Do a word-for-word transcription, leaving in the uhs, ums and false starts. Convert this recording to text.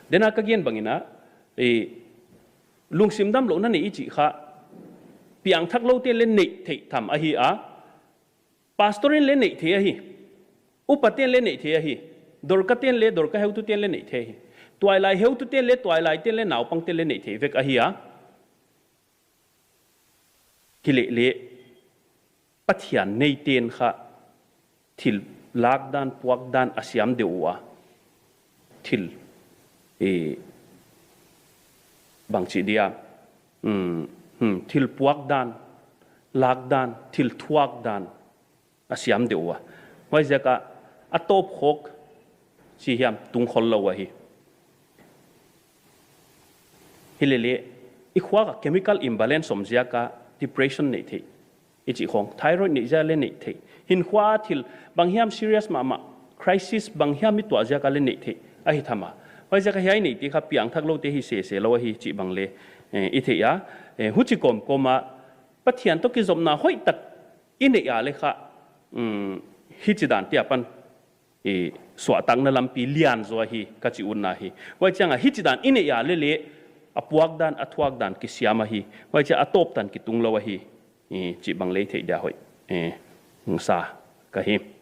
Tena ka gen bangin a, eh, lungsim damlouhna neih i chih kha, piangthakloute'n leng neih theih tham ahi a, pastor in leng neih theih ahi, upate'n leng neih theih ahi, Dorkate'n leng, Dorka heutute'n leng neih theih ahi, tuailai heutute'n leng, tuailaite'n leng, naupangte'n leng neih theih vek ahi a. Hileh leng, Pathian neite'n kha thil lakdan, puakdan a siam deuh ua, thil, eh, bangchi dia, um, hmm, thil puakdan, lakdan, thil thuakdan a siam deuh ua. Huaiziak a, a tawp khawk chi hiam, tung khollou ahi. Hileh leng, i khuak a chemical imbalance om ziak a depression neih theih, i chih khong, thyroid neih ziak leng neih theih, hinkhua thil banghiam serious mahmah, crisis banghiam i tuah ziak a leng neih theih ahi tham a. Huaiziak a hiai neihte kha piangthakloute hi sese lou ahi chih bang leng, eh, i theih a. Eh, huchi kawmkawm a, Pathian toh kizopna hoihtak i neih a leh kha, um, hichidante apan, eh, suahtakna lampi lian zaw ahi, ka chi utna hi. Huaichiang a hichidan i neih a leh leng, a puakdan, a thuakdan kisiam ahi. Huaichiang a tawp tan kitung lou ahi, eh, chih bang leng theih dia hoih, eh, sa ka hi.